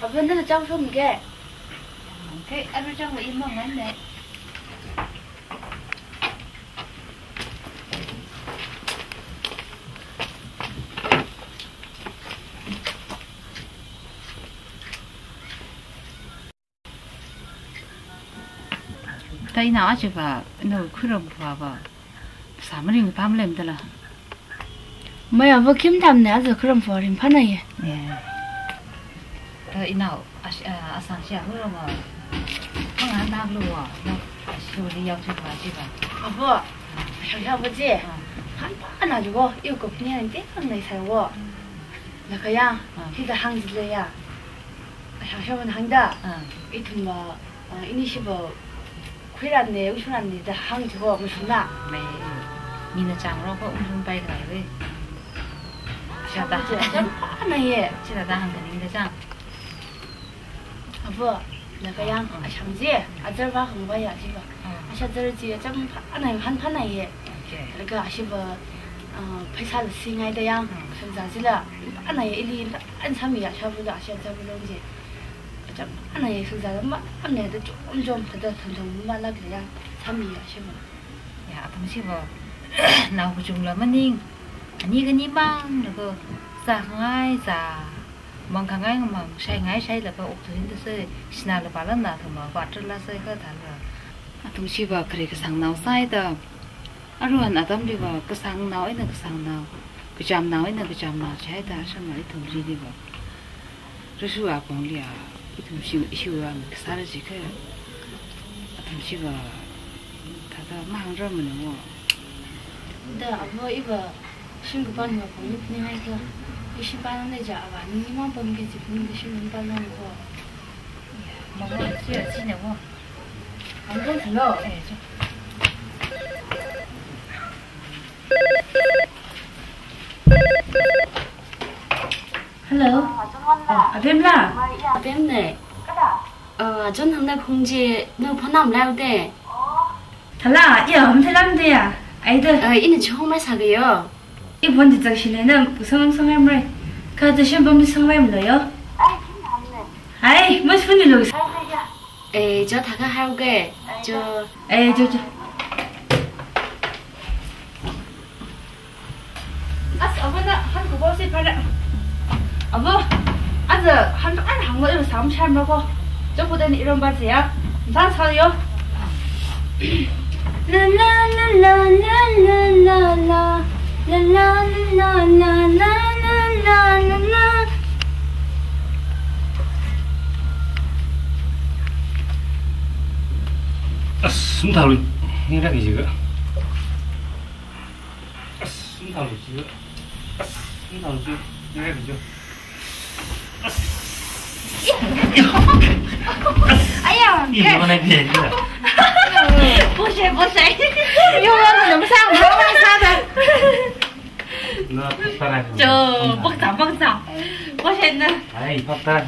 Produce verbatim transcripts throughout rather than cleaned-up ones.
Ava, nana chang shomge. Okay, aru chang wa ima ngan ne. Ta inao aja va, nao khuiram phava. Samaring pam lem dala. Maya va kim tam ne aja khuiram pharing phana ye. Yeah. Ta inao, ash-, ah, asang shia hura ma. Manga nak lu wa, no, ashuri yau chu ba ji ba. Ava, shang shang va ji. Ah. Han pa na ju go, iu kop ni han te kang nai sai wo. Laga ya, ah, hithāda hāngzile ya. Ashang shang va hāngda. Ah. Ithum va, ah, ini shiva khuiran ne, ushun ran ne da hāng ji ho, mashun na. Mei, mina chang ro ko ushun pai khalei ve. Shata. Chang pa na ye. Chila da hāng kaning da chang. Ava, laga yang, ah, ashang ji, azar va hāng va ya ji va. Ah. Asha zar ji, chang pa na ye, han pa na ye. Okay. Laga ashiva, ah, pheisā la singai da yang, ah, shangza jila, pa na ye ili, pa na sami ya, shavu la, asha zar va long ji. Chang pa na ye shangza la ma, am ne da chom chom, thāda thon thon ma lak le ya, sami ya, shiva. Ya, atam shiva, nao kachungla maning, ani kani mang, laga, zāngai zā, mang khangai mang, shaingai shai laga okthuin da sai, sina la pala na thuma, water la sai ka than la. Atam shiva khare kasāng nao sai da. Aruihon atamli va kasāng nao eina kasāng nao, kachām nao eina kachām nao chai da, shama ithum rili va. Rashu apong li a, ithum shim, ishu a mi kasā ra ji kha. Atam shiva, thāda mahāng ra mana wo. Da ava iva, shim kapan va pong ni puni hai kha. Ishi pa na ne ja ava, ni mang pam ki ji puni ka shim ni pa long ko. Mama, chi, chi ne wo. Ang kong thalo. Eh, chi. Hello. Ah, Abem la? Abem ne. Ah, John hangda khung je, no phone nam lau de. Thala, iya, hum thalam de ya. Ai de. Ah, ina chong mai sa ge yo. I phone di zak shine na, usang usang em re. Ka de shen bom di sang mai mlo yo. Ai, mas phone lo. Eh, cho thaka hau ge. Cho. Eh, cho, cho. As, ava na, han ko bo si phara. Ava, aja, han, an hang lo, iru sam sham lo ko. Cho ko dan iron ba ya. Zan sa yo. La la la la la la la la. La la la la la la la la la. As, sum thalu. Ni ra ki jiga. As, sum thalu jiga. As, sum thalu jiga. Ni ra ki jiga. As. Aya, ih, ke? Mana ni? Boshe, boshe. Yo, mana nama sang, nama sang da. Na, para. Jo, bakta, bakta. Boshe na. Ai, bakta.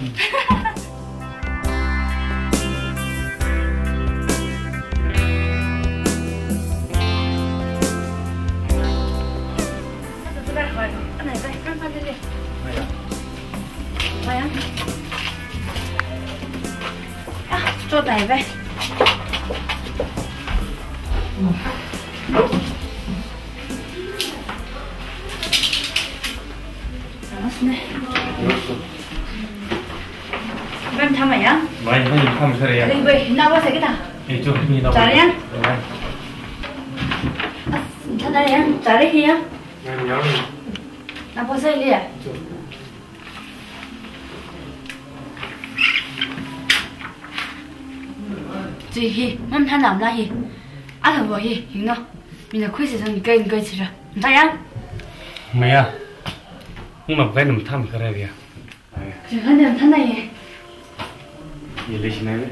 Bem thama ya? Mai, mai, tham sare ya. Ring bai, na ba sa kita. Eh, jo, ni na ba. Chare ya? Mai. As, thana ya, chare hi ya. Mai, ya. Na ba sa li ya. Jo. Chi hi, mam thanam la hi. Ala bo hi, hing no. Mina khui se sang kai kai chira. Thaya? Maya. Ngam kai nam tham kare ya. Chi han nam thana ye. Ye le shi na ye.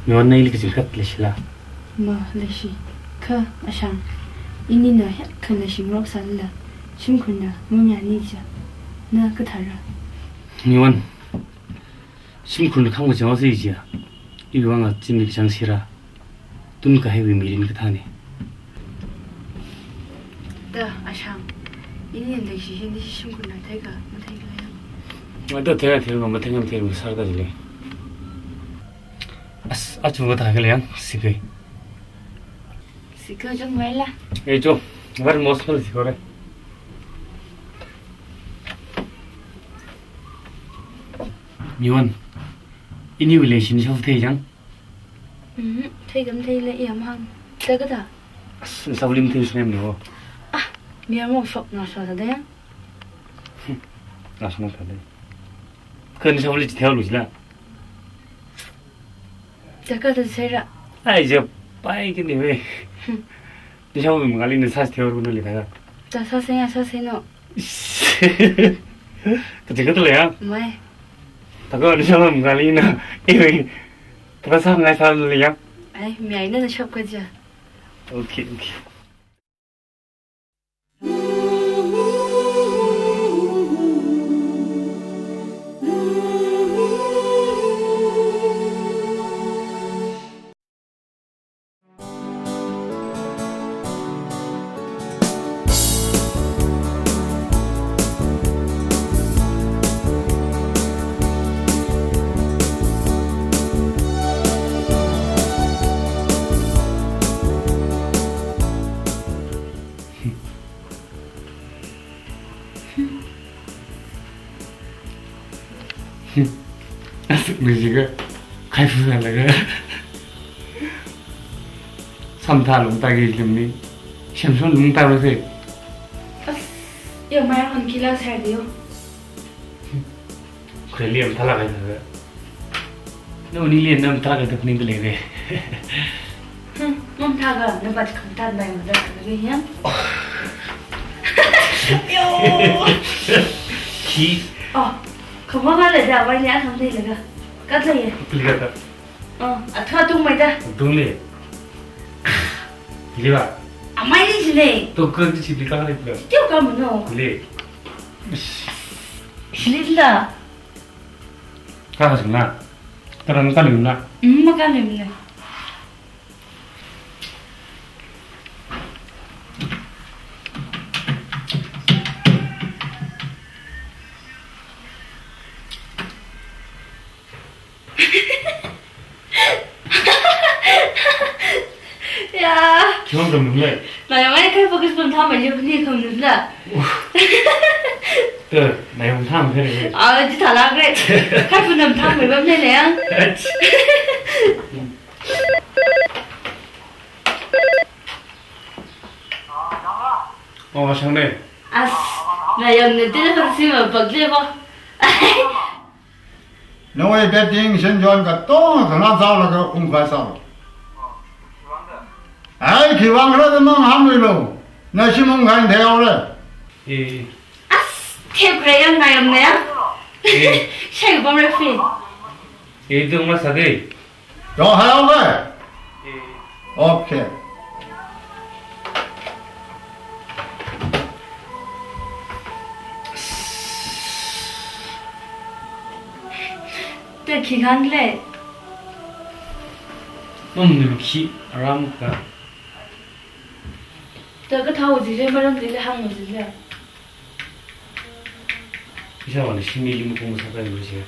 Ni wan nai li ka jil kat le shi la. Ma, leishi. Kha, Ashang. Inina hek khana shingrok sālala. Shimkhurna, mumya ni ja. Na kathara. Niwan. Shimkhurna khang machang si ja. Iwanga chimli chang sira. Tun kahaiwui mirin kathāne. Da, Ashang. Ini yang leishishi, ini shimkhurna theikha matheikhala yang. Ada thei, thei, matheikha, matheikha sāda jilei. As, achu kathā khala yang, sikhai. Sikhai chungmeila. Eh, chu, very emotional sikhai re. Miwan, ini relation shop thei yang. Mhm, theikha matheila iyam hāng. Thei kathā? As, sablim thei sungem no. Ah, mi amo shop na sa sa de. Na sa na sa de. Kani sabli chi theilu jila. Thei kathā sāra? Ai, je pai kini we. Hmm. Ni sabli mangāli na sa theilu na li thaka. Ta sa se ya, sa se no. Kaji kathā le ya? Mai. Thaka ni sabli mangāli na. Eh, we. Thaka sa ngai sa le ya? Ai, mi ai na shop kaja. Okay, okay. Asuk ni jiakha, khaifu sālaga. Samtha lungta ki lim ni, semson lungta ro se. As, ya mai hon kila sādiyo. Khuili mathālāk kahai thāda. Na unili na mathālāk kahai thāda phaning da lei re. Hmm, mathālāk kahai, na bat kham tan bai mathālāk kahai re ya. Yo. Khi. Oh, khamang le da, vai ni a kham dei le ga. Kat le ye. Pili kat. Oh, athwa tung mai da. Tung le. Pili ba. Amai ni sine. To kan ti sibli ka le pili. Teo ka mano. Pili. Sibli la. Ka ka sing na. Tarang ka lim na. Mm, ma ka lim na. Ya. Khiwuivang khamanun le? Nayong ai khai focus pam thā mai yo ni khamanun la. Eh, nayong thā mai le. Ah, chi thālāk re. Khai pam nam thā mai pam le le ya. Oh, shang le. As, nayong ne tila pang sima bak le ba. Nawui betting shen jon katonga khangā sālaga ungkha sālo. Ai, khiwuivang khala da mang hāngluilo. Na shim ungkha theihaora. Eh. As, thep kre yang nayong ne ya. Eh. Shai bom re fi. Eh, tung ma sa de. Yo, hello, guy. Okay. Te khi khan le. Mum ni khi aram ka. Te kathā ji le, maram ji le, hāng ji le. Isa wan shimi lim kong sa ka ni ji.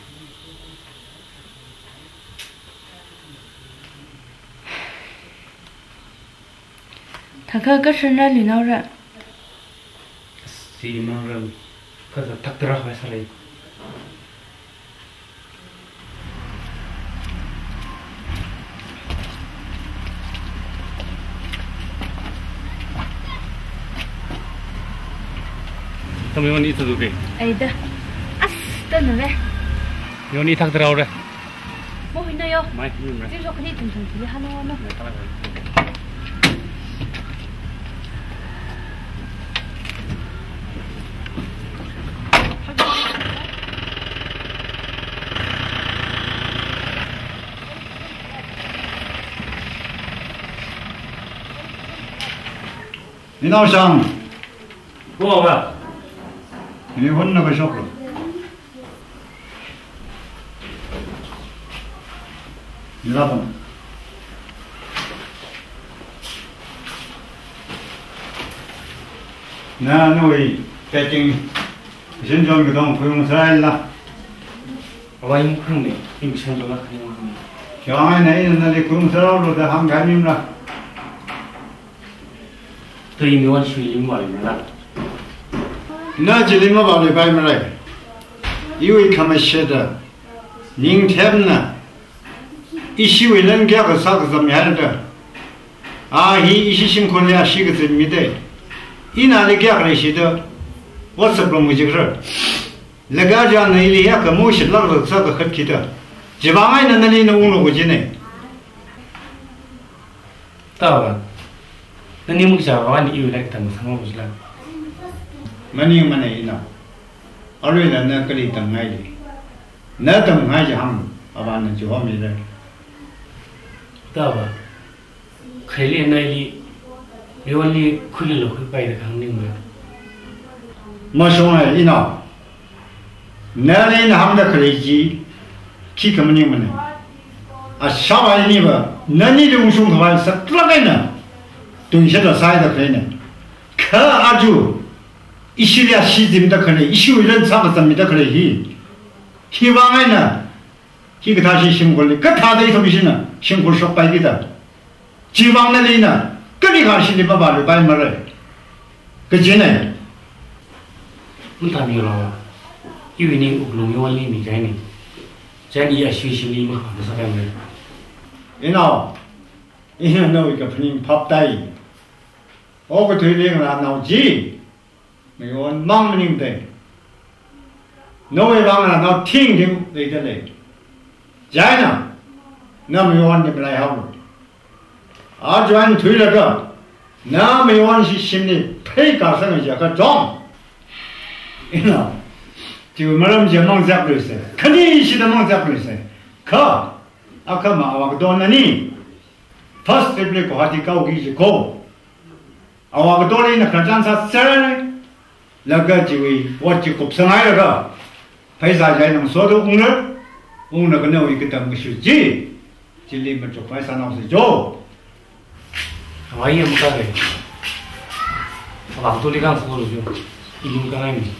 Thaka kashan ra li nao ra. Si mang ra. Kathā thak tara hai sa lei. Tam yoni tu tu ke. Ai da. As, ta nu ve. Yoni thak tara re. Mo hin na yo. Mai, hin mai. Jing sok ni tum tum kili hanu no. Mai, kala, kala. Inao shang. Bo ba. Ini hun na ka shok lo. Ni la pam. Na, nawui Setting, shin jon kadong khuiung saraila. Awai mukhrung ne, ing shin jon la khuiung ne. Chiwang eina ina nali khuiung saralu da hāngkhanimra. Tui mi wan shui lim wai mala. Na chili mavāluipai mara. Iwui khamashida. Ningthemna. Ishiwui lan kayākha sākazam haida. A hi ishi shimkhurli ashee kazin mida. Inali kayākha leishida. WhatsApp lo mujikra. Laga jana ili ya kamu shitlak lak sākakhat kida. Chiwang eina nali na unglu kajina. Tava. Nani mukcha vani iwui lak tam sanglo jila. Maningmana ina. Aruila na kali tamngaili. Na tamngai jiham, avāna chihomi le. Tava. Khaili naili, miwanli khuili lo khuipai da khanganingmana. Mashunga ina. Nali na hāngda khalei chi, khikha maningmana. Ashāvā iniva, nani lungshung khavai saklak eina. Tungshatla sāida khaleina. Kha aju, ishili ashee zimda khalei, ishiwui lan sākazam mida khalei hi. Hiwang eina, hikathā shi shimkhurli, kathāda ithum ishina, shimkhur shokpai kida. Chiwang nali na, kali kha shili mavāluipai mara. Kajina. Mathāmilo. Iwui ning wuklung iwali mi jaini. Jaini ashee shili makhā masāpai mara. Ina, ina nawui kaphaning phaptai. Okathuili ngarānao chi. Mayon mang maningda. Nawui vang ngarānao thingthing leida lei. Chieina, na mayon ni malai haolu. Aja eina thuilaga, na mayon shishimli pheikasang jiakha chong. Ina, chiwui maram chi mangzakluisa. Khani shida mangzakluisa. Kha, akhama awak don nani. First trip li Guwahati kaoki jiko. Awak don nani khararchan sāser. Laga chiwui, ot chi kupsanghailaga. Pheisā chieina ngasoda ungra, unglaga nawui katam kashu chi, chili machukpai sānaosa jo. Awai yam kare. Awak toli kang solo jo. Ilu kang ai mi.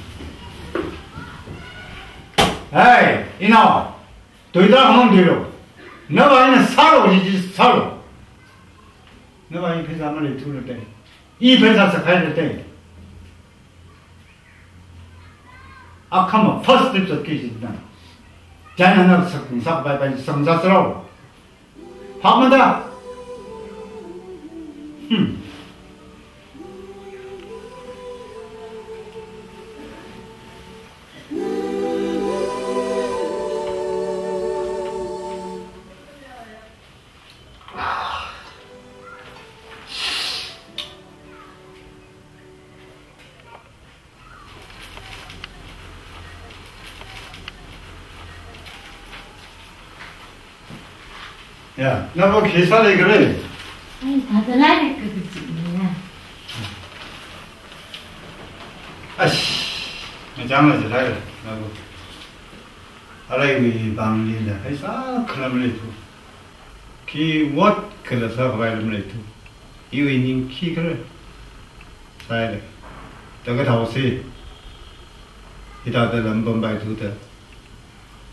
Hey, ina. Tuida khamang tuilo. Nava ina sālo, ji ji sālo. Nava i pheisā maleithu lo te. I pheisā sākhailo te. Akhama first trip sāki jina. Chieina na sak, sak bai bai sang sāsālo. Phapmada. Hmm. Ya, nava khi sālei kare? Ai, thāda lei kare kachi ya. Ash, machang la jilai, nava. Aleiwui vangli la, pheisā khala maleithu. Khi ot khala sākhavai la maleithu. Iwui ning khikhala sāhaira. Thākha thaosi. Hithāda lam pampai thuda.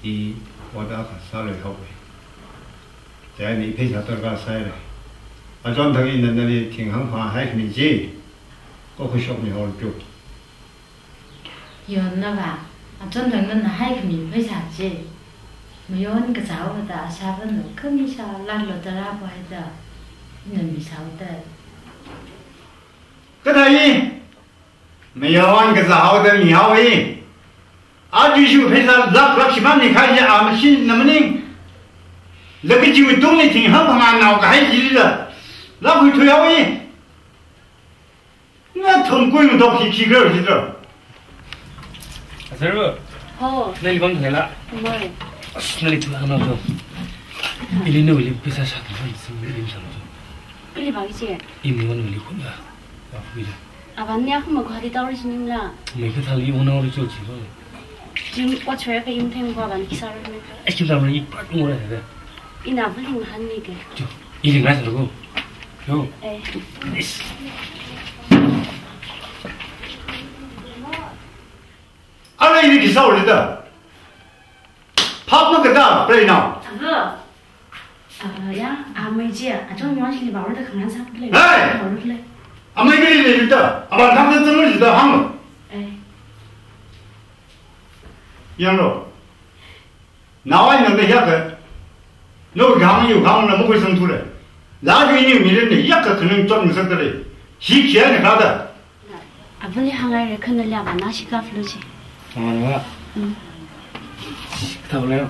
I ot akha sālui haowa. Chieina i pheisā darkar sāhaira. Achonthang ina nali thinghāng phangā haikhami chi. Ko khuishokmi haolu. Yonna va, achonthang nana haikhami pheisā chi. Mayon kazāhaoda ashāvāna khami shālaklo da rāpaida. Ina misāhaoda. Kathā i, mayon kazāhaoda mihaowa. Aja ishi pheisā lak lak shimān mikhai ya a machine na maning. Laga chiwui tungli thinghāng phangā naokahai chilila. Lak hui thuihaowa. Nathum kui mudok hi khi kar jidra. Azar bo. Ho. Nali pam thangla. Mai. As, nali thula na jo. Ili nawuili pheisā shākha sim ili sālo jo. Ili bang chi. Imi wanwuili khuna. Wa phui ja. Avāna akhama Guwahati taori chiningla. Mai kathāli wana ori jo chi bo. Jim, what's where ka imtheng ko avan kisa ro me. Ai, kim tam ri, part mo re. Ina phaling han ni ke. Jo, ili ngai sa ko. Jo. Eh. Yes. Ki sau lida. Phap makatā, preinao. Ava. Ah, ya, amei chi, achon yuan shili baru da khangan sa pule. Hey! Baru le. Amei kali lida. Aban thang thang lida hāng. Eh. Yanglo. Nao ai nang da hiya ka. No gang yu gang na mo koi sang thule. La yu ni mi le ne yak ka khanang chon ngasakda le. Shi kya ne ka da. Avali hāngngaire khanali ava na shi kaflu chi. Hāngngai. Mm. Tau le.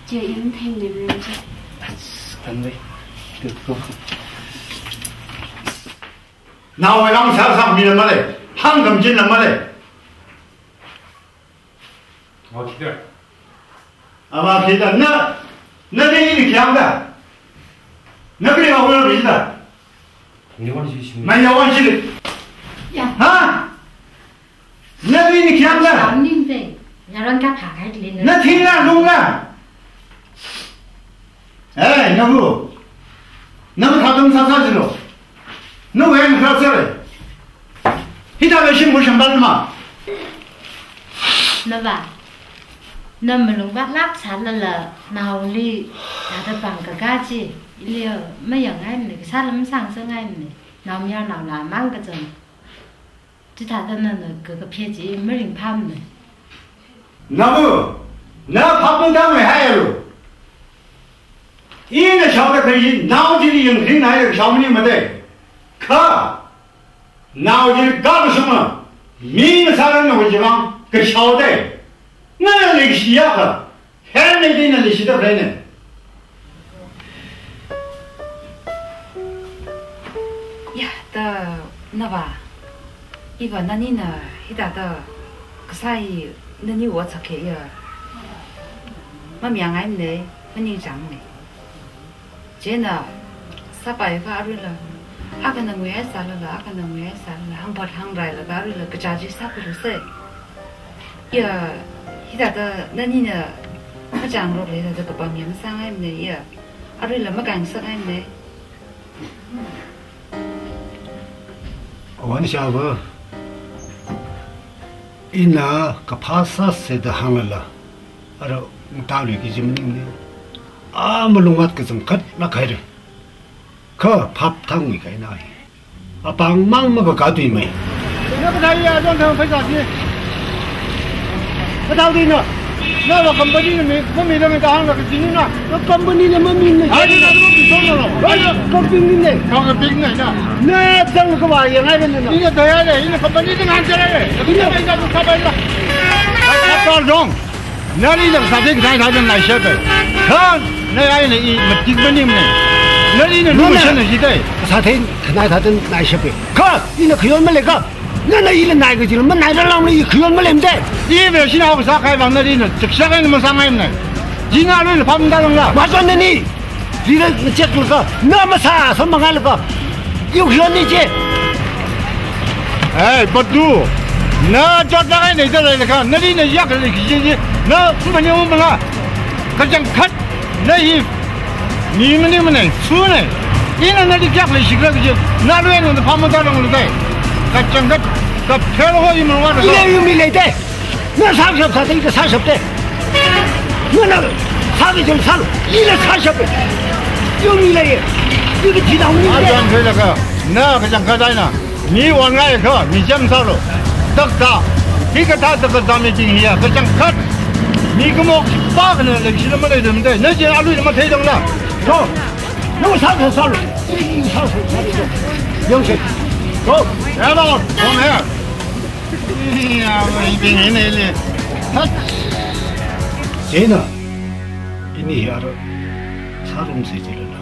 Che in theng ne ren che. Kan ve. Tu ko. Nao ai lang sa sa mi na ma le. Hāng kam chin na ma le. Ava khida. Ava khida na, na ni ni khyang da. Na kri ma wala bi da. Ni wan shi shi. Ma ya wan shi. Ya. Ha? Na ni ni khyang da. Sam ning pe. Ya ran ka pha kai le na. Na thi na lung na. Eh, nabu. Nabu thadam sasa jilo. Nabu yang kra sere. Hita le shim ko shambal ma. Nava. Namalung ba lak sālala naoli thada pang kaka chi. Ili mayangngai mne, sālam sangsangngai mne. Naomayarnao la mang kachang. Chithāda nana ka, kaphia chi maringphāmana. Nabu, na phap matāmei haialu. Ina shaoda khayi, nao chili yangkring nai da shao maningmade. Kha, nao chili ka kashunga, mi ngasāra na wajimang, kashao de. Nana leishiya kha. Herne dina leishida herne. Ya, da, nava. Iva nanina hithāda kasā hi nani wa chakhe ya. Mamayāngngai mne, maningchāng mne. Chieina, sāpai kha aruila, akhana nguiya sālala, akhana nguiya sālala, hāngphat hāngrailaga aruila, kacha chi sākhuilu se. Ya, hithāda nanina, machāngrok le thāda kapam ya masāngai mne ya, aruila makāngasakngai mne. Awan shava, ina kaphā sāse da hānglala, ara matalu ki jim ning ne. A malungat kachangkhat lak haire. Kha phap thangwui kaina hi. Apāng mang makakā tuimei. Na kathā ya zong thang phaisa chi. Kathā tuina. Nava company na mi, mamina mi kahāng na kajinina. Na company na mamina. Ai, na, na, na, na, na, na. Ai, company na. Kau ka big na, na. Na zang kava yangngai na, na. Ina daya le, ina company na ngan jala le. Ina phaisa tu kapai la. Ai, ai, zong. Nali na kasā thei khanai thāda naishape. Kha, na ai na i matik maningmane. Nali na nana lumashan na shi thei. Kasā thei khanai thāda naishape. Kha, ina khayon maleika. Nana ila nai kajila, manaira lang na i khayon malemde. I ve shina kasā khai vang nali na, chakshak na masāngai mane. Jina lui la pham da lang la. Machon nani. Lira na check laga, na masā sāmangailaga. Yu khayon ni che. Hey, Badu. Na chotda kai nei da leilakha, nali na yak le ki je je. Na mani mala. Kachangkhat. Na hi. Ni mani mane, su ne. Ina nali yak le shikra ki je. Nalui na pham da lang le dai. Kachangkhat. Kaphel ho i mala. Ina yu mi le de. Na sāshap sāda, ina sāshapde. Nana sāki jang sālu, ina sāshapde. Yu mi leiye, yu ki thidao mi leiye. Ajan pheilakha, na kachangkhat eina, mi wan ngai kha, mi jam sālu. Takta, hikathā takta mi ting hiya, kachangkhat. Mi kamok pa kana leishila maleidamde, na je alui matheidamna. Go, na sāshap sālu, sāshap sālu. Yangse, go. Hello, come here. Iya, ibing ini li. Hat. Chieina, ini hi ara sārumse jilala.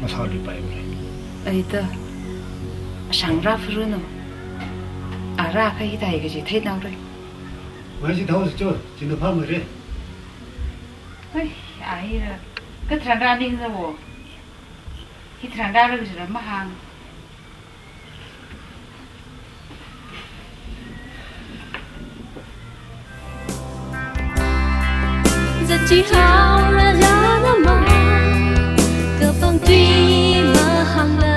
Masāluipaimare. Ai ta, shangra phurunu. Ara kha hithāi kaji theinaore. Mai chi thao si cho, china phāmare. Ai, ai ra. Katharan ra ning za wo. Hitharan ra ra kaji ra mahāng. Zat chi haora la na ma, kapangtui mahāngla.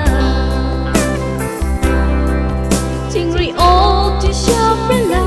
Chingri ok chi shapra la,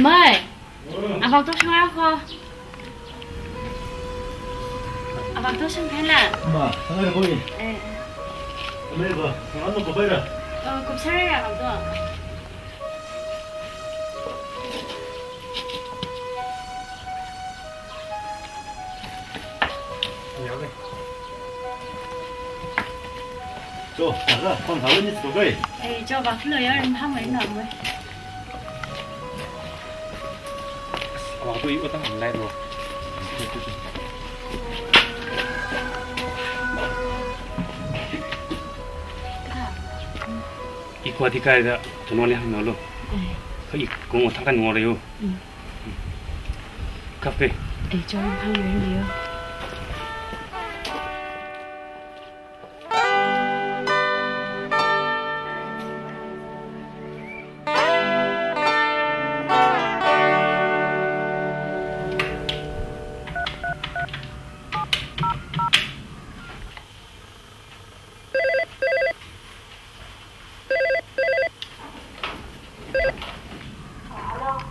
Mai, avak to shang ko. Avak to shang khala. Ma, shang ko. Eh. Mai ba, shang no ko bai ra. Oh, kupsare avak to. Cho, saka, kon sawa ni so kai. Eh, cho ba kilo ya rin ham mai na mai. Awa ko i ko tang lai lo. I ko ati kai da, to no le ham no lo. Eh. Ko i ko ngo thang kan ngo re yo. Mm. Kape. Eh, cho hang ren liyo.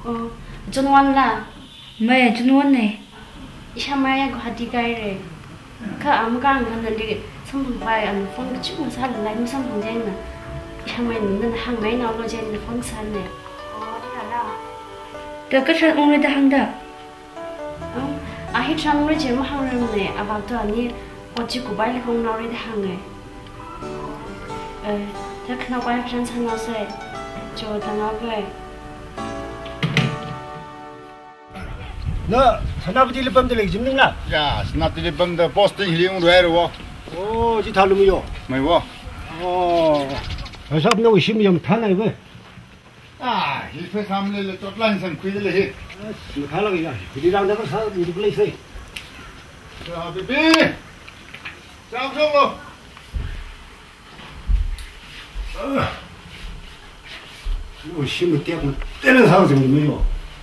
Oh, John Wan la? Mai, John Wan ne. Isha mai ya Guwahati kai re. Kha am kang kan le samphang pai am phone kachu ma sa la lai ma samphang jeng na. Isha mai ni na hang mai na lo jeng na phone sa ne. Da ka chan ong re da hang da. Um, a hi thrang re je mahang rem ne, avak to ani, ochi kubai le hong nao re de hang e. Eh, ta khna bai thrang san nao se, jo ta ngao ke. Na, Senapati li pamda lei jim ning la? Ya, Senapati li pamda posting hili ung rui ro wo. Oh, chi thalu mi yo. Mai wo. Oh. Asap na ushim yam thanai we. Ah, hi first time le le tot line san khui le hi. Makhala ya, hi rang da sa mi duk le sai. Cha bibi. Cha so lo. Ushim tiak ma tele sa jing mi yo.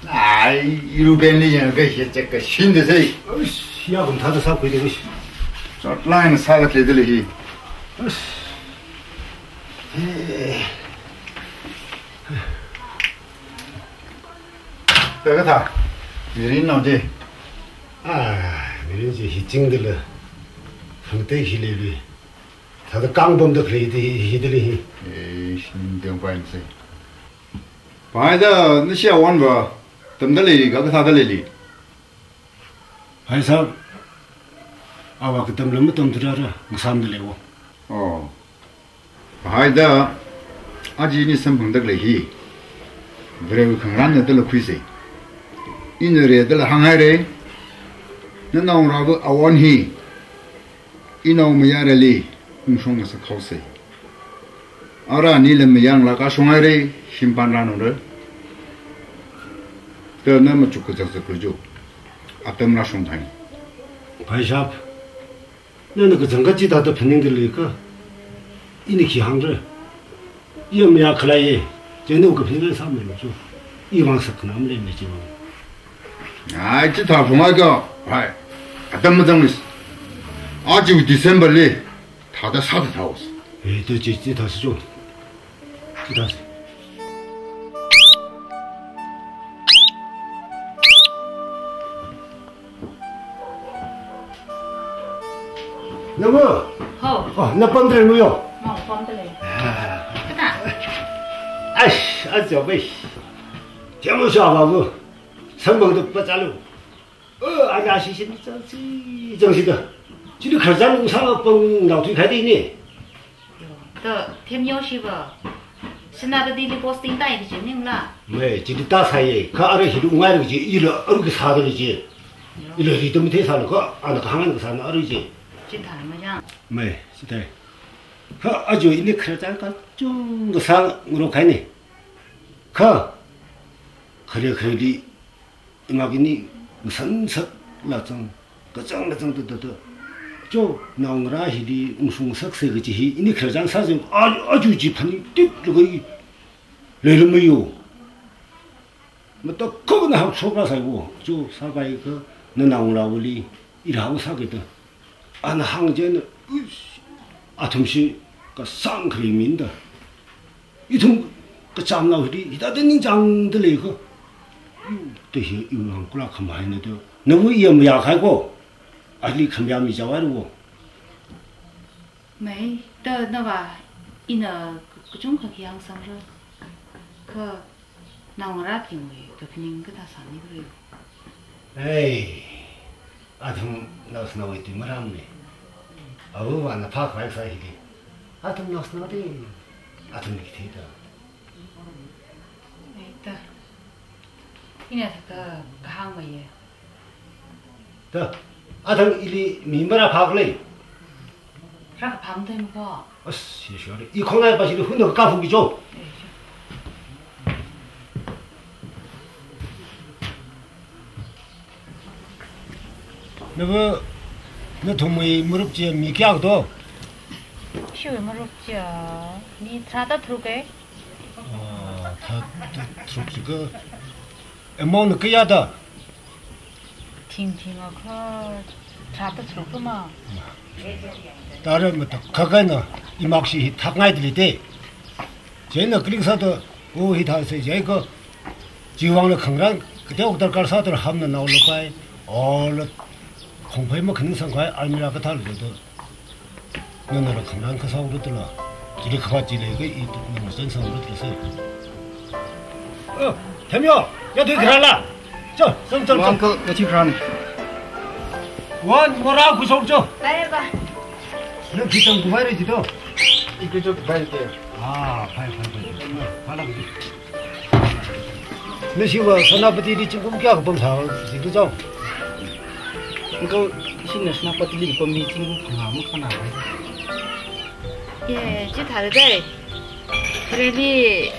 Ai, iru ben le ya ka hi chak ka shin de sai. Ush, ya kum tha da sa khui de. Tot line sa ka le de hi. Ush. Hey. Peka tha, mirin nao je. Ah, mirin je hi ching de le. Hang te hi le lui. Tha da kang bom da kre de hi, hi de le hi. Eh, shin deng pai se. Pai da, na shia wan ba. Tam da le li, ka ka tha da le li. Hai sab, awa ka tam lam tam tu ra ra, ngasam da le wo. Oh. Hai da, aji ni samphang dak le hi. Breu khang ran na da la khui se. Ina re da la hang hai re. Na nao ra bu awan hi. Inao maya re li, ung shong na sa khau se. Ara ni le mayang la ka shong hai re, shimpan ra no re. Te na ma chuk ka zak zak lu ju. Atam ra shong thai. Bhai sahab, nana kachangkhat chi thāda phaning kali ka. Ini khi hāngra. Yam ya khalei ye. Chenu kaphaning sāmei chu. Iwui vang saknam lei me chu. Ai, chithā phungai ka. Hai. Atam mazang lis. Aja December li. Thāda sāda thāos. Eh, to chi, chithā si chu. Chithā si. Namu? Ho. Oh, na pamda lei nu yo? Mo, pamda lei. Ah. Kata? Aish, aja bai. Jamu sha ba bu. Samphang da pa chalu. Oh, ana shi shin chang si, chang si da. Chili kharjan ung sa pang nao tui khai de ni. Yo, to, them yo shi ba. Senapatili posting tāi kaji maningla? Mei, chili tāsāya. Kha ara hili ngaira kaji, ila aruki sāda lei ji. Ila ri tam thei sālu kha, ana kahāng ana kasāna aruki ji. Chithāla majang. Mei, chithāi. Kha aja ini khararchān kachungkha sāngarok kahaina. Kha, khare khareli, imak ini ngasan saklāk zang, kachang kachang ta ta ta. Cho, naongarā hili ungshung saksa kaji hi, ini khararchān sāzang, a, aja chi phaningtitlaga i, leilamayo. Matakhak na hak shokra saiwo, cho, sāpai kha, na naongarāwuili, i rāva sāki ta. Ana hāng chieina, uish, athumshi kasāng khare mina da. Ithum kachamnao hili, hithāda ningchāngda lei kha. Yu, te hi, iwui vang kula khamaina da. Nawui iya mayākhai ko. Ali khamayā mi chāvai ro. Mei, ta nava, ina kachungkha khi hāngsangra. Kha, naongarābingwui kaphaning kathā sāni kare. Ei, athum naoshinao tui marāmana. Avāvana phākhavai sā hili. Athum naoshinao te, athumli kathei ta. Ei ta. Ina thāda kahāng maya. Ta, athang ili mi marāphākhala. Rākaphā matheimako. As, si shore. I khongnai pa chili hunda kaphungki cho. Nava, nathumwui marup chi mi kayākha do? Ishiwui marup chi, mi tharāda tharuk e. Ah, tharāda tharuk chi kha. Amount na kayā da? Thingthingakha tharāda tharuk ma. Tara matakhak eina imakshi hi thakngaida lei te. Chieina klik sāda, o hithāsa jiakha, chiwui vangla khangarān, kateokha darkar sāda hamna naolapai, ola khongphei makhaningsangkhavai almirah kathāla da. Nana ra khangarān kasā ura tula. Chili khavāt chi leikha i tu nana chānsang ura tula sai. Oh, Themyo, ya tui kharā la. Cho, chang, chang, chang. Uncle, ya tui kharā ni. Wan, ngora kushok cho. Bye, bye. Nang khi tangkhuipaira ji to. Ikui cho kupai te. Ah, phai, phai, phai. Phai la. Nashiva Senapatili zingkum kayākha pamsā, zingkum chao? Uncle, ishina Senapatili kapam hi zingkum phangā makhana. Ye, chithāda dei. Khareli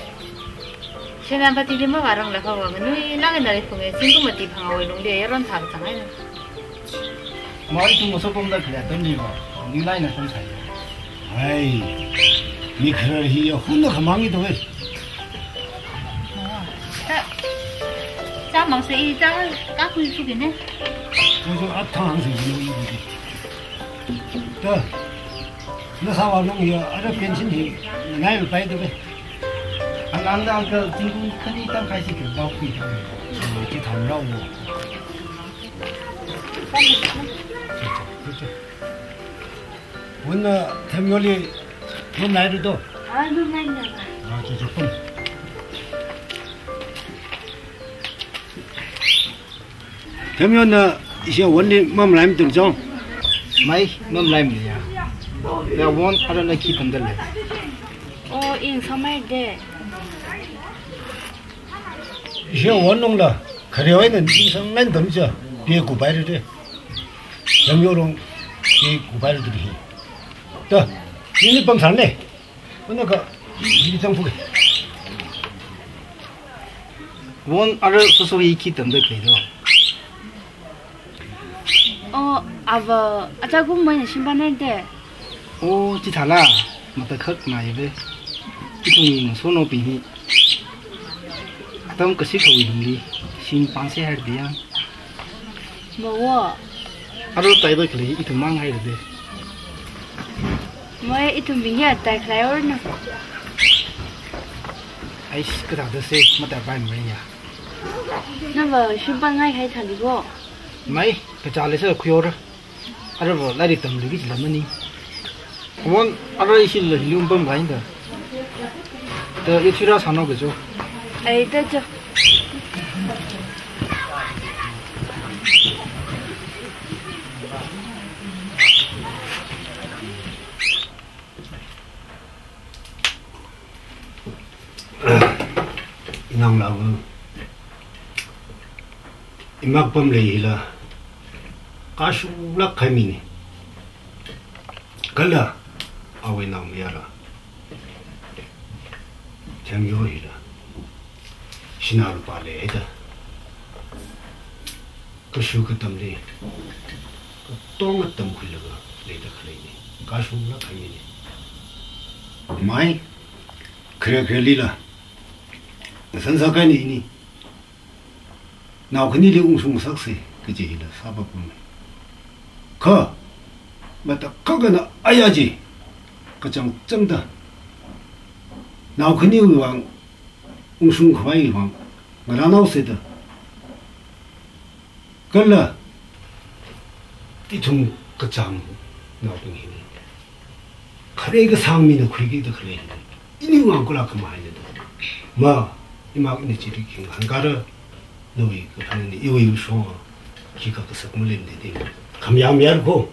Senapatili mavāranglakha va nganuilāk eina leiphunga, zingkum mati phangāwui lungli yaron sākazang eina. Mei, ithum masopamda khalei atamli va, nganuilāk eina samsai. Ai, mi kharar hi ya hunda khamāngi to e. Mei, ta, ta mangsa i ta kakhui sukine. Mei, so athang sui ni i. Ta, nasāva nung ya, ara pension hi, nai lupai to e. Ang, ang, uncle, zingkum khani tangkhai si khe, bau kui to e. Mei, chithān rao mo. Wunna Themyoli mamalaira to? Ah, mamalaira. Ah, cho, cho, pam. Themyona ishiya Wunli mamalaimada chao? Mei, mamalaimana ya. Ya Wun arana khi tamda lei? Oh, ina sāmei de. Ishiya Wun lungla, khareo eina ningsang ngan tamcha, pie kupaira de. Themyo rong, pie kupaira de hi. Ta, ini pamsang ne. Mana ka, ini zangphuke. Wun ara soso hi khi tamda khalei do? Oh, ava, acha kum mai na shimpan de. Oh, chithāla, matakhak na ive. Ithumwui ngasonaobing hi. Atam kasik kawui lungli, shim pangse haira diya. Mawo. Aro taipai khalei ithum mang haira de. Mei, ithumbing ya tai khalei or na. Ais, kathāda se, mataipai mei ya. Nava shimpan ngai hai thāli ko. Mei, kachāli sa khuiora. Arava lairik tamluiki jila mani. Wun, ara ishi la hili pamlaida. Ta, ya thui rāsānao kajo. Ai, ta cho. Inao lava, imak pamlei hila, kashulāk kahai mini. Kala, awui naomayara, Themyo hila, sinā lupā leihaida, kashu katamli, katonga tamkhuilaga leida khaleini. Kashulāk kahai mini. Mai, khare kharelila, ngasan sākahaini ini. Nao khanili ungshung ngasaksa, kaji hila sāpapamma. Kha, matakhak eina aya chi, kachangchangda, nao khaniwui vang, ungshung khavaiwui vang, ngarānao sāda. Kala, ithum kachāngnaobing hina, khare kasāng mina khuikida khalei hina, ini vang kula khamahai nada. Ma, imak ina chili khingahānkara, nawui kaphaning ni iwui shong, khikha kasak malemda ding. Khamayā mayāra ko.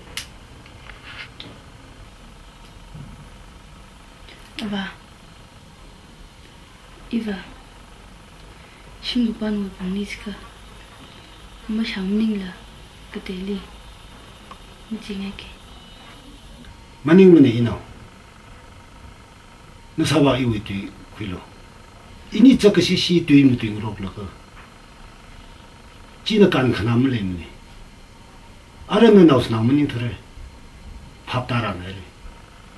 Ava. Iva, shimkhurpāwui pongli jiakha, mashāng maningla kateili machingaike. Maningmana inao. Nasāvā iwui tui khuilu. Ini chākashi shi tui matuingaroklaga, china kankhanā maleimana. Ara nanaoshinao maningthura. Phap tārānhaira.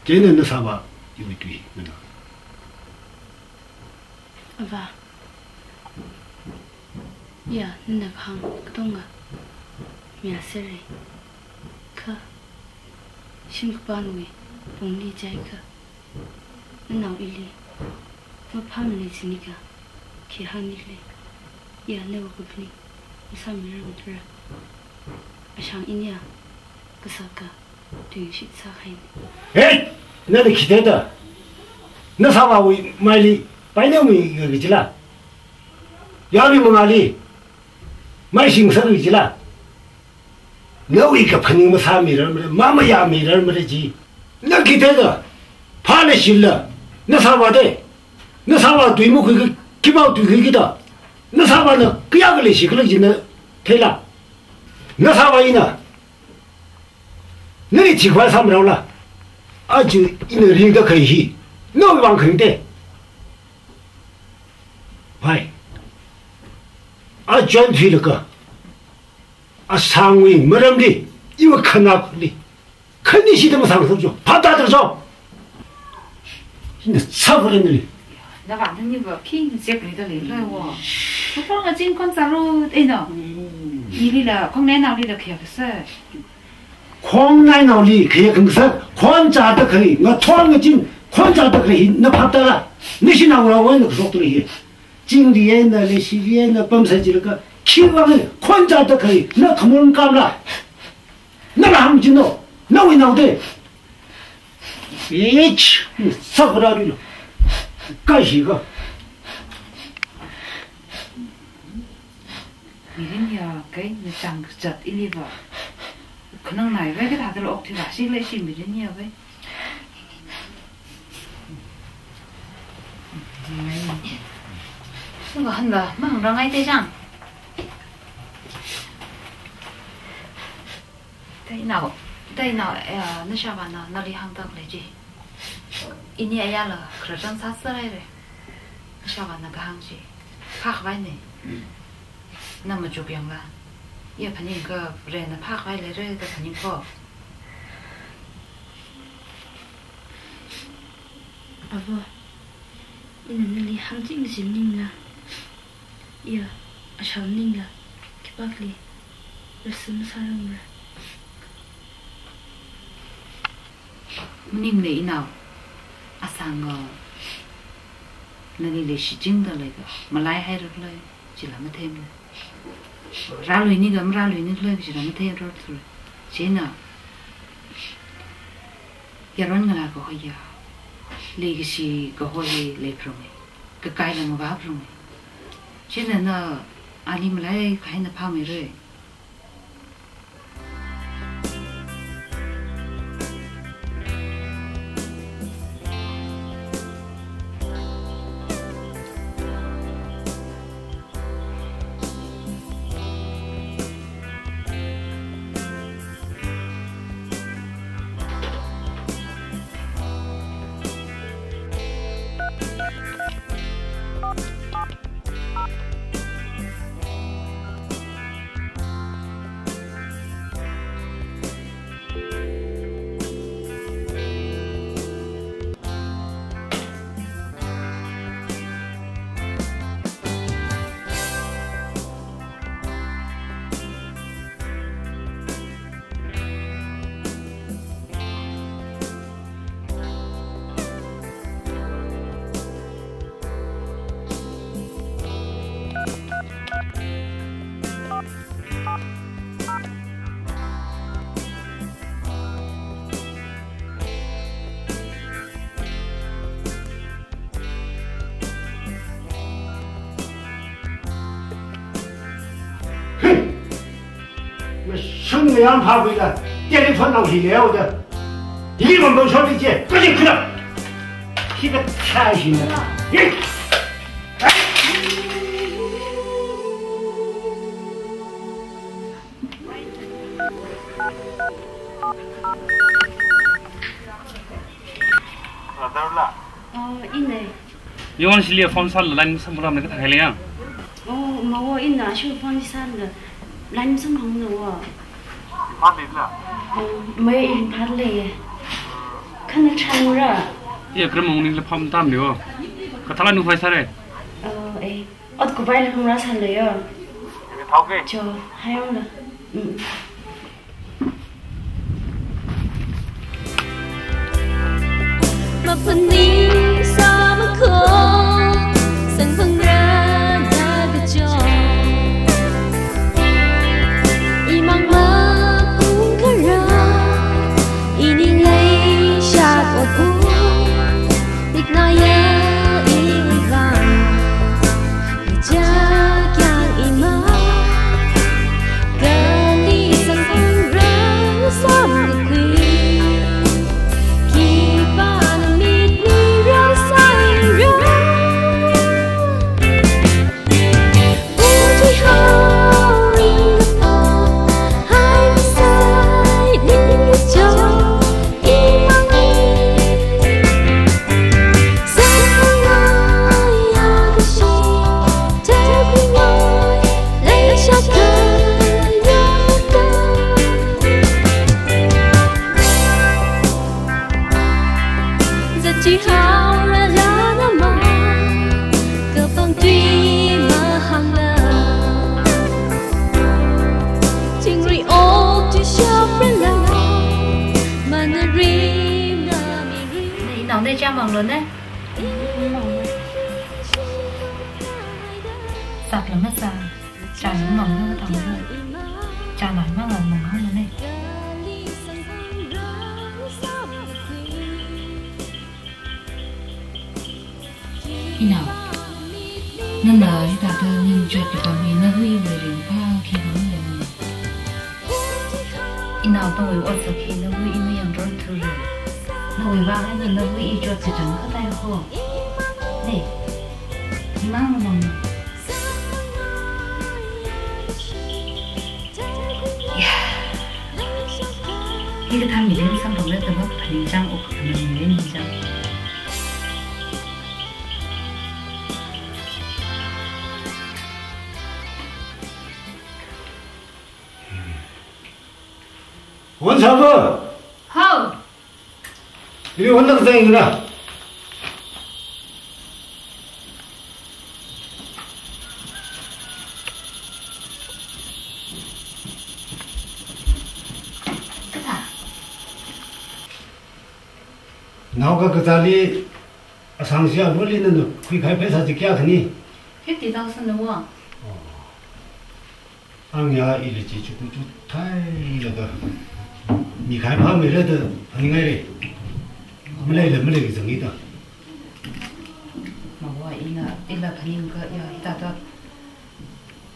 Chieina nasāvā iwui tui nana. Ava. Ya, nana kahāng katonga mayāsera. Kha, shimkhurpāwui pongli jiakha, nanao ili maphāmaleichinga, khi hāngni khala. Ya, nawui kaphaning masāmirarmara. Ashāng ina kasaka tuingashit sākahaina. Hey! Nana khi thāda, nasāvāwui maili painao mi kajila, yarui mangāli maishing sākhui jila, nawui kaphaning masāmirarmara, mamayāmirarmara chi. Na khi thāda, phāla shilla, nasāvā te, nasāvā tui makhuikha, khipāwui tui khuikida, nasāvāna kayākha leishi khala chi na theila. Nasāvā ina nali thikhavai sāmiraola. Aja ina ringda kahai hi, nawui vang kharing te. Vai. A join thuilaga, ashāngwui maramli, iwui khanāli, khanishida masāngasakcho, phap tāthacho. Ina sākhuiranli. Navā naniva khi nzekluida leilei wo. Ngathor ngazin khon chāra eina, ilila, khongnainaolila khayā kasā. Khongnainaoli khayā khangasak, khon chāda khalei, ngathor ngazin khon chāda khalei hi na phap tāla. Nashi naongarāwui eina kashok tuli hi. Chingli eina, leishili eina pamsai jilaga, khiwui vang khon chāda khalei na khamon kamla. Nala hāngchino, nawui nao te. Ich, sākhuirarilo. Kashi ka. Mirin ya, kai, na chang kazat iliva. Khanang nai vai, kathāda okthui vāsi khala ishi mirin ya vai. Sungahānla, mahāngrangai te chang. Tainao, tainao, eh, nashāvāna nali hāngda khalei chi. Ini ayala khararchān sāsāhaira. Nashāvāna kahāng chi phākhavaina. Na machuk yangla. Ya phaningkha Varena phākhavai leira da phaning ko. Ava, ina nali hāngching ching maningla, ya, ashāng maningla, khipākhali rāsam sārangra. Maningmana inao, asānga, nali leishichingda leiga, malaihaira khala, chila matheimana. Rāluini ka marāluini khala, chila matheirarthura. Chieina, yaron ngalā kahoiya, leikashi kahoi leiphalunga, kakaila mavāphalunga. Chieina na ali malaihaina phāmeira. Chun ngayang pha buila, telephone nang hi leo da. Hi mambo shot di je, kaji kula. Hi ka cha hi na. Hi. Brother la. Oh, ine. Yon shili phone sāla line samphangramda kathā khalei yang. Oh, mawo ina shu phone sāla line samphangna wo. Phat lei la. Oh, mai in phat lei. Khana chang ra. Ye kram mong ni la pham tam ni wo. Kathāla nu phai sāre. Oh, eh. Ot kubai la pham ra sāle yo. Ye thau ke. Cho, hai ong la. Mm. Maphaning sāmakho, sangphangra da kachot. Imang maphungkharā, ining leishat otpho, tiknaya iwui vang. Jakyang ima, kali sangphangra samkakhui, khipāna mit mirāsāra. Uji hao ringkapo, hai masai ningkachot. Chihao rāra nama, kapang tui mahāngla. Chingri ok tui shapra la, mana rim na mi rim. Nei, nao nei chā manglo nei? Sākla masā, chā yu manglo tanglo. Chā lai mangla manglo nei. Inao, nana hithāda ning chotki pamli nawui ringphā khi hāngmi? Inao tongwui otsak hi nawui i mayangrar thura. Nawui vang eina nawui i chot kachang kathā ho. Nei, imang mang. Ya. Hikathā mirin samphangra da maphaning chang ok, mirin chang. Won sāva? Hao. Ili won na kazang ingra. Nao kakazāli asangsi aloli nana khuikahai pheisā chi kayā khani? Fifty thousand na wa. Oh. Ang ya ili chi chuku chu thailaga mikahai pha mira da phaningaire. Maleila maleiki zangida. Mawa ina ila phaningkha ya hithāda.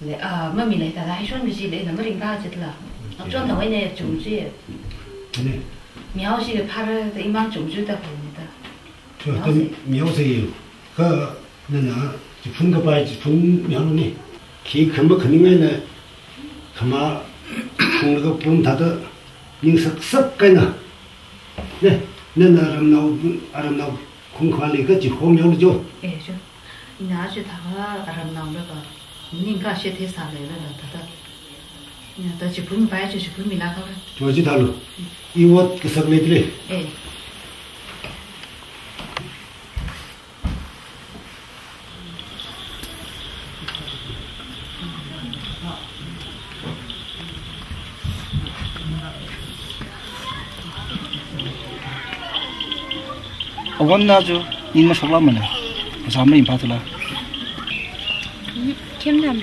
Le, ah, mamila hithāda haishon mi chila ina maringphā chitla. Okay. Achon thawai ne chum chi. Ne. Mihaoshi le phara da imang chum chu da phaningda. Cho, tam mihaosa ye. Kha nana chiphun kapai chiphun mihaolu ne. Khi khama khaning eina khama phunglaga pung thāda ning saksak kahaina. Ne, nana aramnao, aramnao khungkhali kachi hom yaolu cho. Eh, cho. Ina chithākha aramnao laga, ning kashi thei sāleilala thāda. Ina da chiphun pai cho chiphun mila kha. Cho chithālu. I ot kasak leidalei. Eh. Awonna chu ning mashoklāmana. Kasā maringphā thula. Khemnam.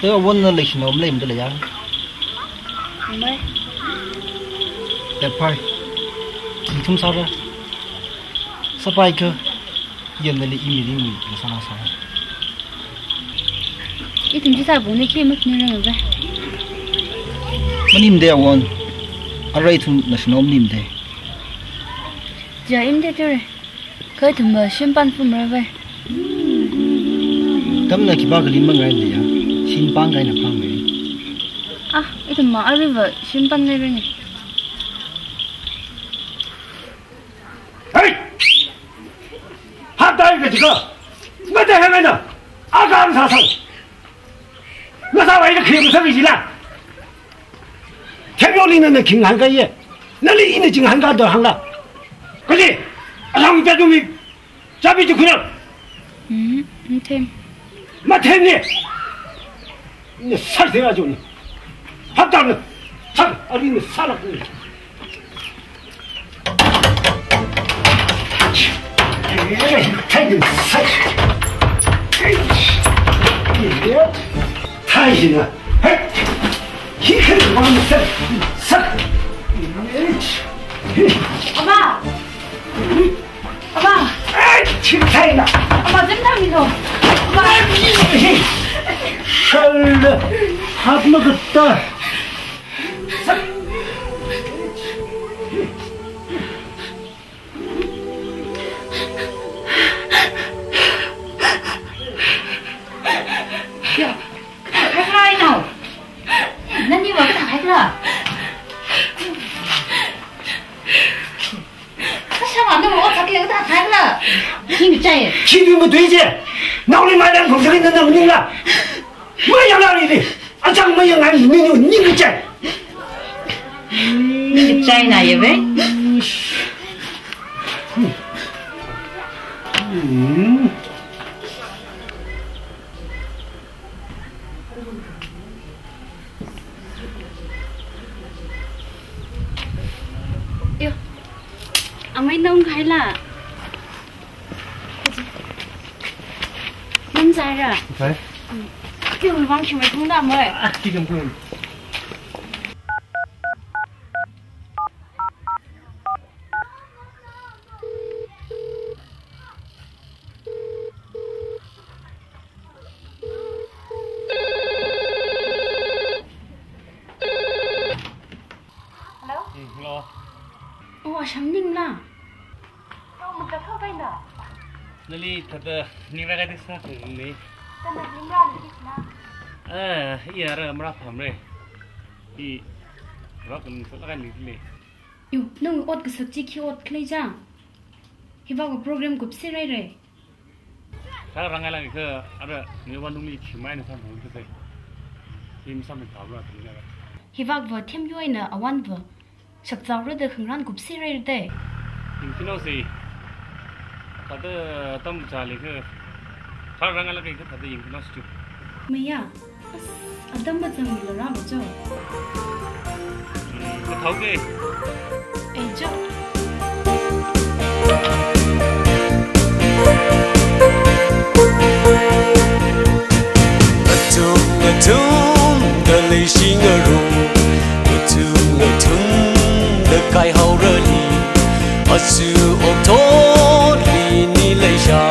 Te awonna leishina om leimda leiya. Mai. Te phai. Ithum sāra. Sāpaikha. Yamnali imi ringmi sāla sā. Ithum chi sābung ni khi mat ni rang ba. Maningmade awon. Arui ithum national maningmade. Ja imde ture. Kha ithumva shimpan phumra vai. Atamna khipākha li mangaile ya. Shimpan kahaina phāmei. Ah, ithumva aruiva shimpan leirane. Hey! Haptai kachika! Mate hangana! Akam sāsang! Ngasāwui eina khi masāmi jila! Themyoli nana khi ngahānkāya? Nali ina chi ngahānkāda hāngla? Kaji! Alang tatumi! Chabi chi khuinao! Hmm, mathem. Mathemne! Ina sāsera jona. Haptamna. Sā, arui ina sālākne. Thai ina sā. Thai ina. Hey. Hi, khani wang sā. Sā. Ama. Ama! Ai, chimthaina! Ama, zimthamilo! Ama! Shalla, hapmakatta! Ya, kathākhala ino? Naniva kathākhala? Kasā manu mo thākle kathākhala? Khingchai. Khimi matuiye. Naoli maidam khongsa nana maningla. Mayangla lili. Achang mayang ai nini ningchai. Ningchai na ye ve. Hmm. Yo, amei nong kahaila. Nong zaira. Zai. Hmm. Kyo wang khi mai thung da mai. Ah, khi kam thung. Hello? Mm, hello. Oh, asham ningla? Oh, makathā kahaina. Nali thāda ningra kahaida sākhangai. Thāda ningra ni kisna. Ah, iya ra mara pamre. I ra kun sala kan ni le. Yo, nang ot kasā chi khi ot khalei ja? Hivak program kupsi rai rai. Kha rangai lang kha ara ni wanungli chimai na sam hong kha. Him sam ni tabla tingna. Hivak va themyoi na awan va. Shapzao ra da khangaran kupsi rai de. Ying kino si. Thāda tam chali kha. Kha rangai lang kha thāda ying kino si. Maya. As, atam bazang milo rāmachao. Hmm, kathāoke. Ei, chao. Athum, athumda leishingarum, athum, athumda kaihaorani, aja okathuili ni leisha,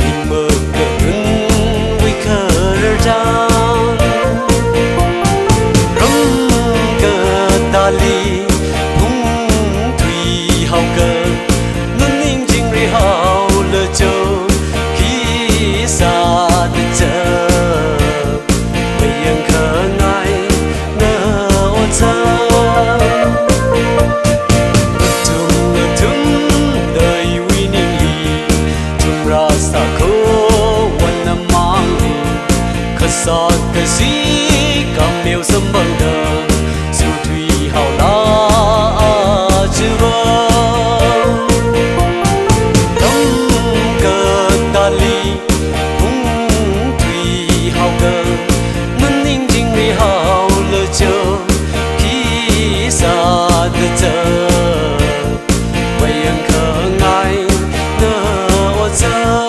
ning makarunwui khararchan. Ram katāli phungthuihaoka, maning chingrihaolacho, khi sāda cha. Mayangkhangai na otsak. Athum athumda iwui ningli, thumrā sākhaowa namangli. Kasā kashi kameo samphangda, suthuihaola aja va. Ram katāli phungthuihaoka, maning chingrihaolacho, khi sāda cha. Mayangkhangai na otsak.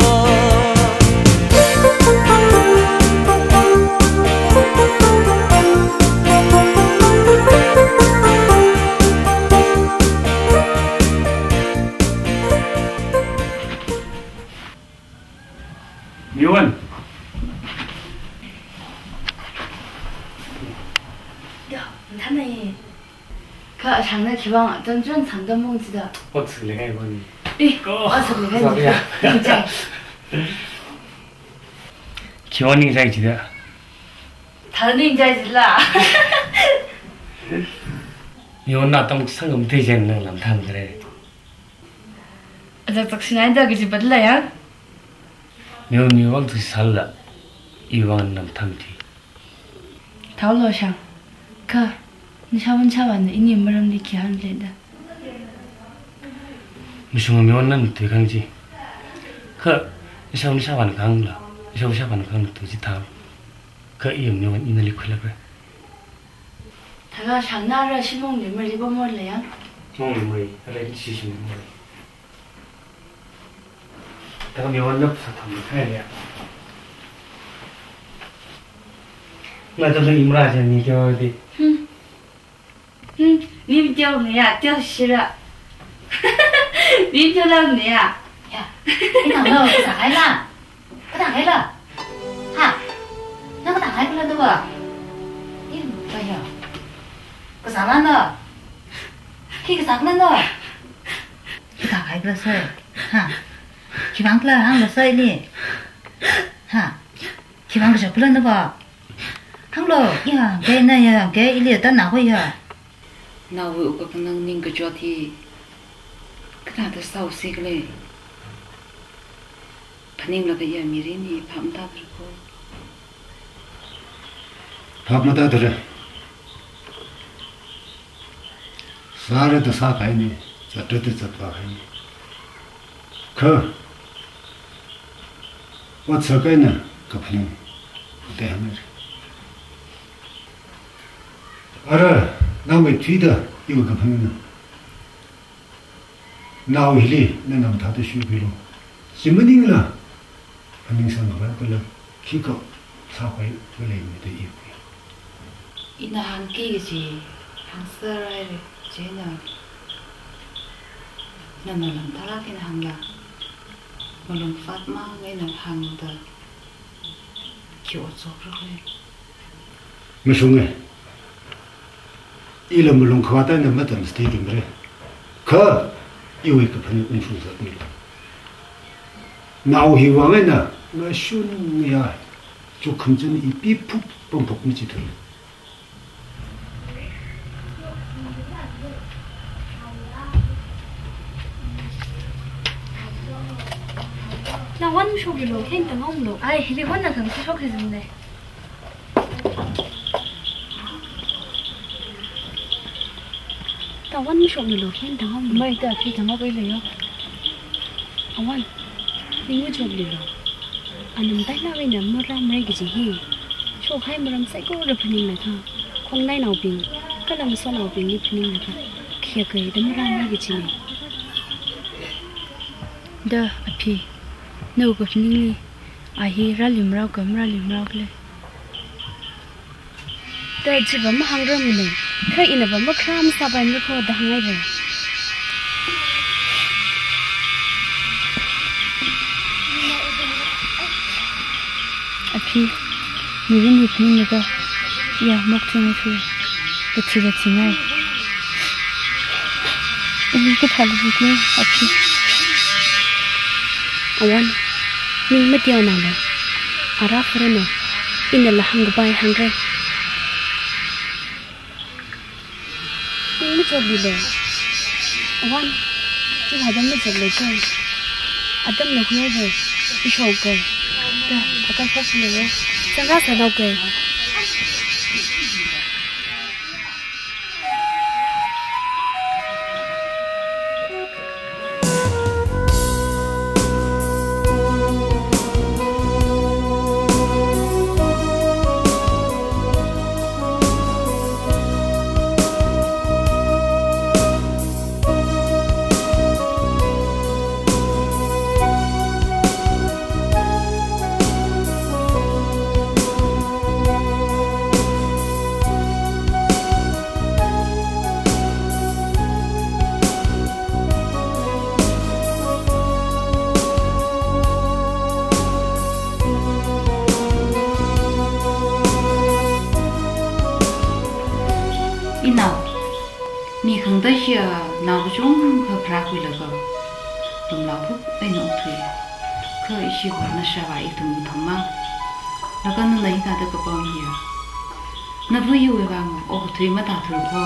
Miwan. Yo, na Anai. Kha ashangna khiwuivang atam chānsangda mong chida. Ot sāli kahai bani. Eh, ko, ot sāli kahai. Sorry ya. Ningchāng. Khiwuivang ningchāng chida. Thāda ningchāng chila. Miwonna atam sangam te jen nang lam tham kare. Azak zak sinai da kaji patla ya. Miwon miwon tu sāla. Iwuivang lam tham thi. Thao lo shang. Kha, nishāvā nishāvāna ini maramli khi hāngli da. Mashunga miwonna tui kang chi. Kha, nishāvā nishāvāna kangla. Nishāvā nishāvāna kang tui chi thao. Kha iya miwon inali khuilakra. Thākha shangna ara shimongli mali pamor la yang. Shimongli mali, ara shi shimongli mali. Thākha miwonna phasā tham khaile ya. Ngatei imra jen ni kyo di. Hmm. Hmm, ni video ne ya, teo shira. Video la ne ya. Ya, ina lo, sa ai la. Kada ai la. Ha. Na kada ai la do ba. Ni ba ya. Kasā la na. Khi kasā la na. Khi kasā la sāi. Ha. Khiwuivang khala hāngla sāi ni. Ha. Khiwuivang kashap khala na ba. Hānglo, ya, kei na ya, kei ili ta na ko ya. Naowui kaphaning ningkachot hi. Kathāda sāusi khala. Phaninglaga ya mirin hi phap matāda ko. Phap matāda. Sāra da sākahai ni, zatra da zatvākahai ni. Kha, ot sākahai na kaphaning, te hāngre. Ara, nawui thuida, iwui kaphaning na. Nao hili, nana mathāda shuipilo. Chi maningla, phaning sangkhavai kala, khikha sākhavai khalei mida i. Ina hāngki kaji, hāngserhaira, chieina. Nana lam thalak eina hāngla. Malung fat mang eina hāngda. Khi otshokra khalei. Mashunga. Ila malung khavāt eina matam stay timre. Kha, iwui kaphaning ungshung zatmi. Nao hiwui vang eina, ngashun ya, chukkham chun ipi phup pamphok mi chithun. Na wan shokli lo, khen tang om lo. Ai, hili wan na kang shok hi zim le. Ta wan mashokli lo, khen tang om. Mai ta khi tang om le yo. Awan, ning machokli lo. Anam tai na wui na maram rai kaji hi. Shokhai maram saikora phaninglakha. Khongnai naobing, kala masot naobingli phaninglakha. Khayākha da maram rai kaji ni. Da, aphi. Nawui kaphaningli. A hi rāli marao kha, marāli marao khala. Da chiva mahāngra mane, kha ina va makharam sāpaimara kho da hāngngai va. Aphi, mirin hi phaninglakha, ya, mok chunga chu, kathi kathi ngai. Ini kathāla bukne, aphi. Awan, ning mateo nana. Ara furano, inala hāngkapai hāngre. Ning machokli lo. Awan, ning atam machokli lo che. Atamla khuiya che, ishok kha. Ta, akai khok le. Changa sa nao kha. Tashi a, nao kachungkha pharākhuilaga, lumlao phup eina okthui. Kha ishiva nashāva ithum ithum mang. Laga nana hithāda kapam hiya, navāwui vang okathui matāthur kho.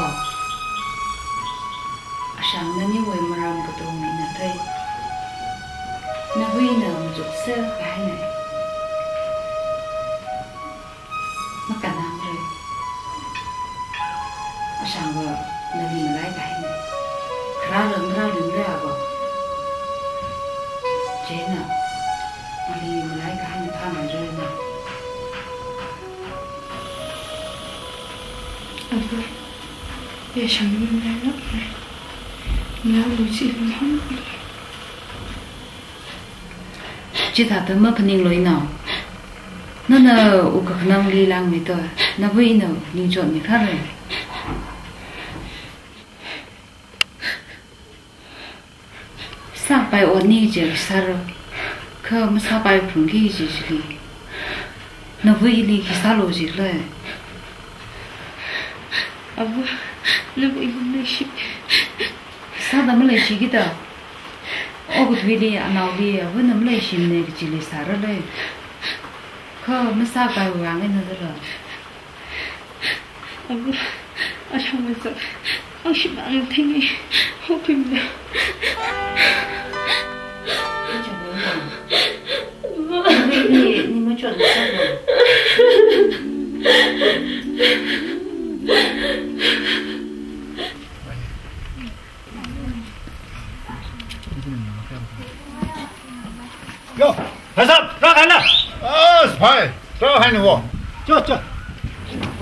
Ashang naniwui maram katonga ina thei. Navāwui na machukser kahaina. Makānangra. Ashangva nali malai kahaina. Kharā lam kharā lam ra ava. Chieina nali malai kahaina phāngarana. Ava, ya shang ni malai la. Malai lu chi lu ham. Chithāda maphaninglu inao. Nana wukkhanangli langmeida, navāwui na ningchotmi khala. Sāpai otni je sāra, kha masāpai phungki je chili. Navāwuili khi sālu jilei. Ava, navāwui maleishit. Sāda maleishikida. Okathuili, anaoli, avana maleishimana kajili sāralei. Kha masāpai vang eina dala. Ava, ashang masak. Ashang mang thingi. Hopimda. Ni, ni, ni machot masak. Yo, hai sāp, rākahaina. Ah, sipai, rākahaina wo. Cho, cho.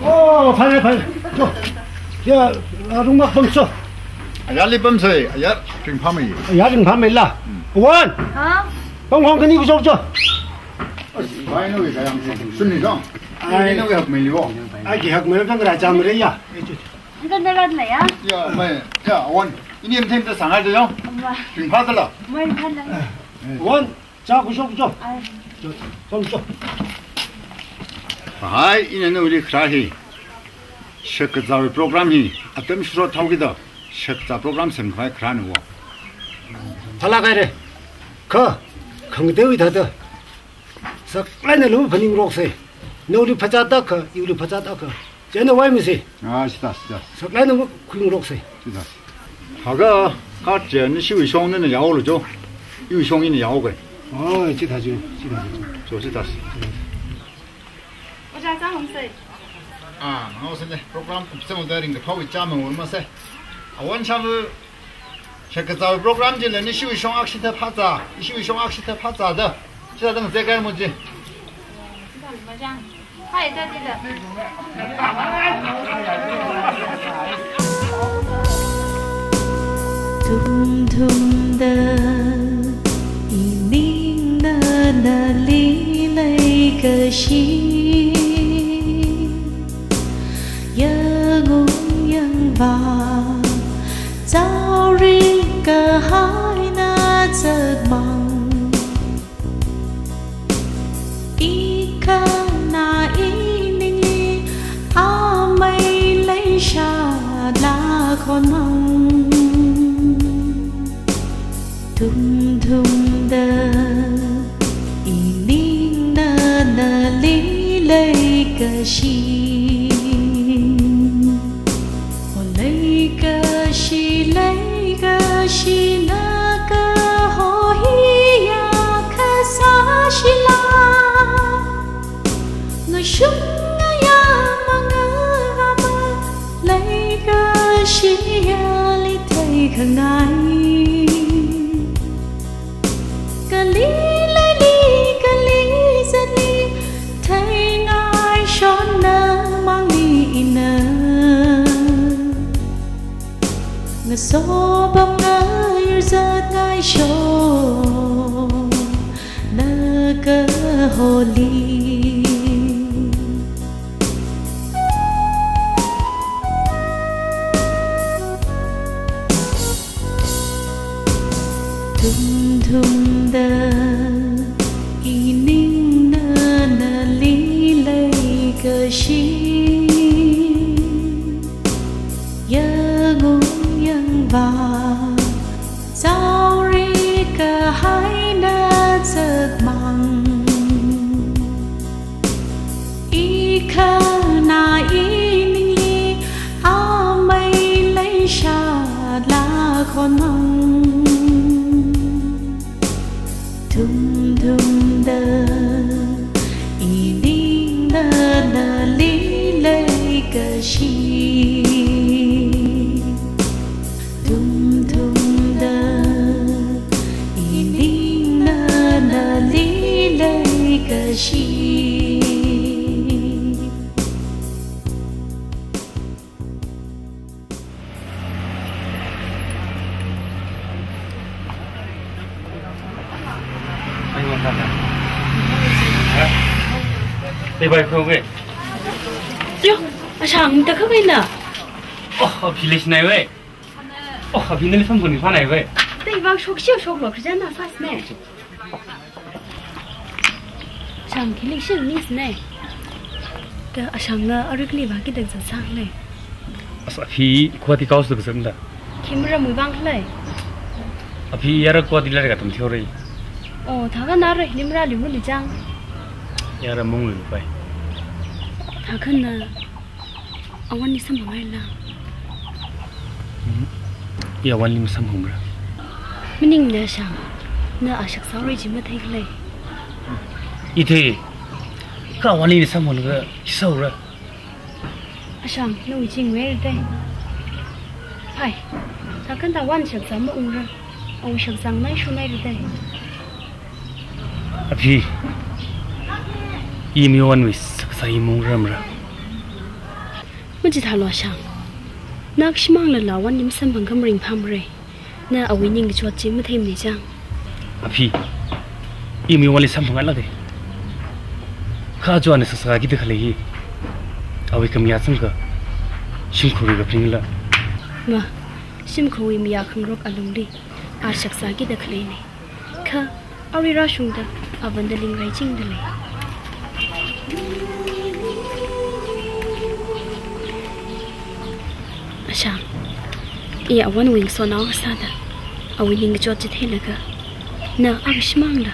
Oh, phailei, phailei. Cho. Ya, ah, rungmak pamso. Ayarli pamsei, ayar ringphāmei. Ayar ringphāmeila. Hmm. Wan. Ha? Pamkhong khani kachok cho. Sipai nawui kayang suni dong. Ai. Ai, nawui hakmeili wo. Ai, ki hakmei dang rācham re ya. Uncle, na rat na ya? Ya, mai, ya, Wan. Ini em them ta sangai ta yong. Mai. Ringphā tala. Mai, ringphā tala. Wan, cha kushok kushok. Ai. Cho, cho, cho. Hai, ina nawuili kharā hi. Shakazā program hi. Atam shurot thaokida. Shakazā program semkhavai kharāna wo. Thala kaire. Kha, khangateiwui thāda. Saklāk eina lu phaningroksei. Nawuili phazat akha, iwuili phazat akha. Chieina vāmisi. Ah, chithā, chithā. Saklāk eina khuingaroksei. Chithā. Haga, kha chieina ishiwui shong nana yaolu cho. Iwui shong ina yaoga. Oh, chithā cho, chithā cho. Cho, chithā. Ojā chāngarumsei. Ah, ngaosei ne. Program kupsei mo da ringkaphāwui chāmang urmasei. Awan shalu. Shakazā program chili ishiwui shong akshita phazā, ishiwui shong akshita phazā da. Chithāda ngazek kahai mo chi. Hai, da, da, da. Thumthumda iningna nali leikashi. Yangung yangva, zauri kahaina zakmang. Ikhana iningli, amei leisha lakhonmang. Thumthumda iningna nali leikashi. O leikashi, leikashi nakaho hiya khasāshila. Ngashun ngayā mangā rāma, leikashi yali theikhangai. Kali leili, kali zatli, theingaishonna mangli ina. Ngaso pam ngayur zatngaishon, nakaholi. Thumthumda iningna nali leikashi. Yangung yang Tumda, iningna nali leikashi. Tumtumda, iningna nali leikashi. Ei, bai, kho, wei. Yo, Ashang, ta kha kaina. Oh, Aphi leishinai wei. Oh, Aphi nali samphang ni phanai wei. Tei vang shok shio shok lo, khrijan na sas ne. Ashang khi leishining sine. Kha Ashangna arui kali vāki dang zan sang lei. As Aphi Guwahati course da kazam da. Khi maramwui vang lei. Aphi yara Guwahati lairik atam theo rei. Oh, thākha na rei, nimra liu muli chang. Yara mung lui pai. Thākha na Awanli samphang haira. Hmm. I Awanli masamphangmara. Maningmana Ashang, na a shaksā rui chi mathei khalei. I thei, kha Awanli samphanglaga khi sāra. Ashang, nawui chingwui rāda. Phai, thākha na Awan shaksā maungra. Awui shaksā nganāshunai rāda. Aphi, i mi Awanwui shaksā i maungramra. Machithālu Ashang. Na kashimānglala Awanli masamphang kha maringphāmara. Na awui ningkachot chi matheimana chang. Aphi, i mi Awanli samphang ngalāka. Kha aja ana shaksā kida khalei hi awui khamayā zangkha shimkhurwui kaphaningla. Ma, shimkhurwui mayā khangarok alungli a shaksā kida khaleina. Kha arui rāshungda avānda lingrai chingda lei. Ashang, i Awanwui ngasotnao akha sāda awui ningkachot chi theilaga, na a kashimāngla